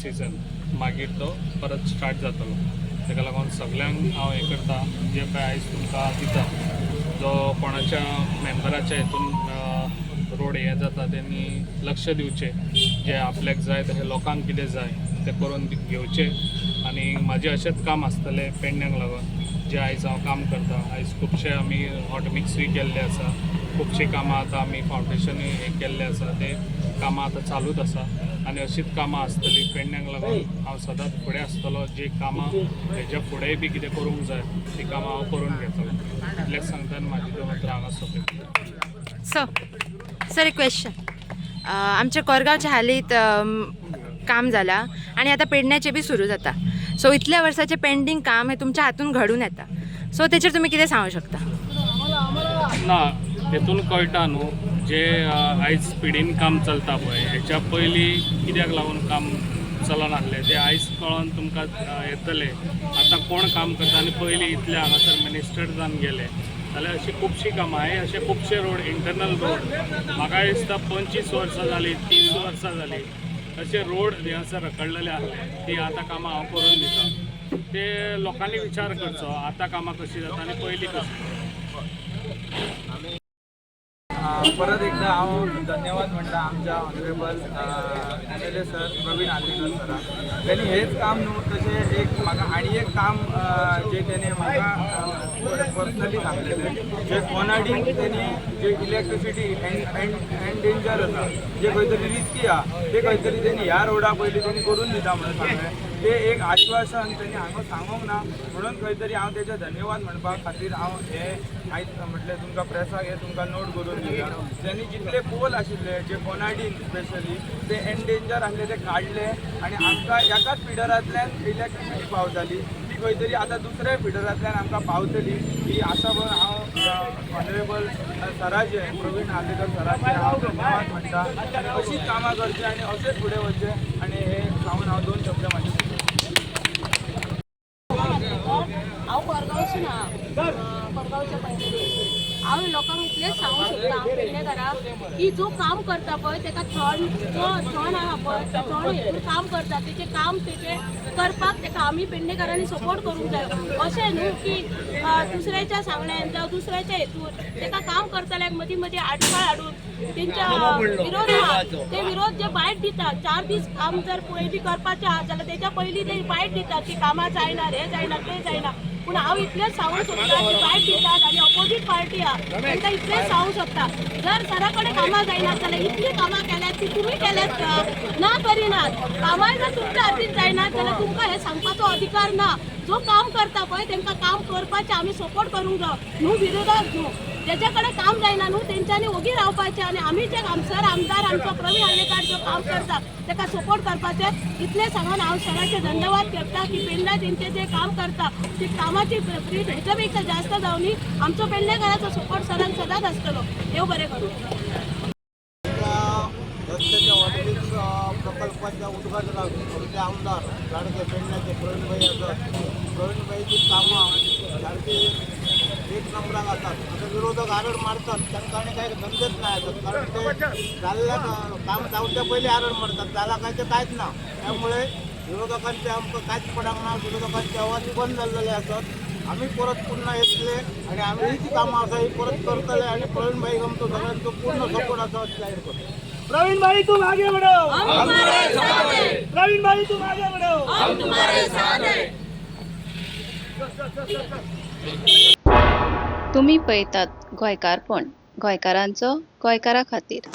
Season मागीर तो परत स्टार्ट जातलो. ताका लागून सगल्यांक हांव हें करता, जे पळय आयज तुमकां दिता, जो कोणाच्या मेंबराच्या हितून रोड हें जाता, तेणी लक्ष दिवचें. जे आपल्याक जाय तशें लोकांक कितें जाय तें करून घेवचें. आनी म्हाजें अशेंच काम आसतलें पेडण्यांक लागून, जे आयज हांव काम करता. आयज खुबशे आमी हॉटमिक्सूय केल्ले आसा, खुबशीं कामां आतां आमी फावंडेशनूय हें केल्लें आसा, ते कामां आतां चालूच आसा आनी अशीच कामां आसतलीं. पेडण्यांक लागून हांव सदांच फुडें आसतलो. जी कामां हेज्या फुडेंय बी कितें करूंक जाय, ती कामां हांव करून घेतलो. इतलेंच सांगता आनी म्हाजी दोन उतरां हांगा सोंपयता. सो सर, एक क्वेश्चन. आमच्या कोरगांवच्या हालींच काम जाला आनी आतां पेडण्याचें बी सुरू जाता. सो इतल्या वर्साचें पेंडींग काम हें तुमच्या हातून घडून येता, सो तेचेर तुमी कितें सांगू शकता? ना, तेतून कळटा न्हू, जे आयज स्पिडीन काम चलता पळय, हेच्या पयलीं कित्याक लागून काम चलनासलें तें आयज कळोन तुमकां येतलें, आतां कोण काम करता आनी पयलीं इतले हांगासर मिनिस्टर जावन गेले. जाल्यार अशीं खुबशीं कामां हे, अशे खुबशे रोड, इंटरनल रोड, म्हाका दिसता 25 वर्सां जालीं, 30 वर्सां जालीं, अशे रोड जे आसा रखडलेले आहले, ती आतां कामां हांव करून दितां. ते लोकांनी विचार करचो, आतां कामां कशीं जाता आनी पयलीं कशीं. परत एकदा हांव धन्यवाद म्हणटा आमच्या ऑनरेबल एमएलए सर प्रवीण आर्लेकर सराक. त्यांनी हेच काम न्हू, तशें एक म्हाका आनी एक काम जे तेणे म्हाका पर्सनली सांगलेलें, जे कोनाडीन तेणी जे इलेक्ट्रिसिटी एंड डेंजर आसा, जे खंय तरी रिस्की आहा, ते खंय तरी तेणी ह्या रोडा पयलीं तेणी करून दिता म्हणून सांगलें. ते एक आश्वासन तेणी हांगा सांगूंक ना, म्हणून खंय तरी हांव तेजे धन्यवाद म्हणपा खातीर हांव हे आयज म्हटलें तुमकां प्रेसाक हे तुमकां नोट करून दिता. तेणी जितले पोल आशिल्ले जे कोनाडीन स्पेशली ते एंडेंजर आसले, ते काडले आनी आमकां एकाच फिडरांतल्यान इलेक्ट्रिसिटी पावताली, ती खंय तरी आतां दुसऱ्या फिडरांतल्यान आमकां पावतली ही आशा भरून हांव ऑनरेबल सराचे, प्रवीण आर्लेकर सराचे हांव धन्यवाद म्हणटा. आनी अशीच कामां करची आनी अशेंच फुडें वचचें आनी हे सांगून हांव दोन शब्द म्हाजे हांव कोरगांवसून आहा, कोरगांवच्या पंचायतीन. हांव लोकांक इतलेंच सांगूंक सोदता, हांव पेडणेकाराक, की जो काम करता पळय तेका थंड, जो थंड आहा पळय, थंड हेतून काम करता, तेचें काम तेचें करपाक तेका आमी पेडणेकारांनी सपोर्ट करूंक जाय. अशें न्हू की दुसऱ्याच्या सांगण्यान जावं दुसऱ्याच्या हेतून तेका काम करतल्याक मदीं मदीं आडखळ हाडून तेंच्या विरोध आहा, ते विरोध जे बायट दितात. 4 दीस काम जर पयलीं करपाचें आहा जाल्यार तेच्या पयलीं ते बायट दितात की कामां जायना, हें जायना, तें जायना. पूण हांव इतलेंच सांगूंक सोदता की बायट दितात आनी ऑपोजीट पार्टी आहा, तांकां इतलेंच सांगूंक शकता, जर सरा कडेन कामां जायना जाल्यार इतलीं कामां केल्यात ती तुमी केल्यात? ना, करिनात. कामां जर तुमच्या हातीन जायना जाल्यार तुमकां हें सांगपाचो अधिकार ना. जो काम करता पळय तांकां काम करपाचें आमी सपोर्ट करूंक जाय न्हू, विरोधात न्हू. ज्याच्या कडेन काम जायना न्हू, तेंच्यांनी ओगी रावपाचें आनी आमी जे सर, आमदार आमचो प्रवीण आर्लेकार जो काम करता ताका सपोर्ट करपाचें. इतलें सांगून हांव सराचे धन्यवाद करता की पेडण्या तेंचे जे काम करता ती कामाची स्पीड हेच्या पेक्षा जास्त जावनी. आमचो पेडणेकाराचो सपोर्ट सरांक सदांच आसतलो. देव बरें करूं. त्या रस्त्याच्या हॉटमिक्स प्रकल्पाच्या उद्घाटनाक आमचे आमदार लाडके पेडण्याचे प्रवीणभाई आसात. प्रवीणभाईची कामां सारकी एक नंबराक आसात. आता विरोधक आरड मारतात, तांकां आनी काय धंदेच नाही आसत, कारण ते जाल्ल्या काम जावच्या पयलीं आरड मारतात, जाला काय ते कांयच ना. त्यामुळे विरोधकांचे आमकां कांयच पडूंक ना. विरोधकांचे आवाज बंद जाल्लेले आसत. आमी परत पुन्हा येतले आणि आमी ही जी कामां आसा ही परत करतले आणि प्रवीण भाई आमचो सगळ्यांचो पूर्ण सपोर्ट आसा अशें जाहीर करता. प्रवीण भाई, तुम आगे बढ़ो! हम तुम्हारे साथ हैं. प्रवीण भाई, तुम आगे बढ़ो! हम तुम्हारे साथ हैं. तुमी पळयतात गोंयकारपण, गोंयकारांचो गोंयकारा खातीर.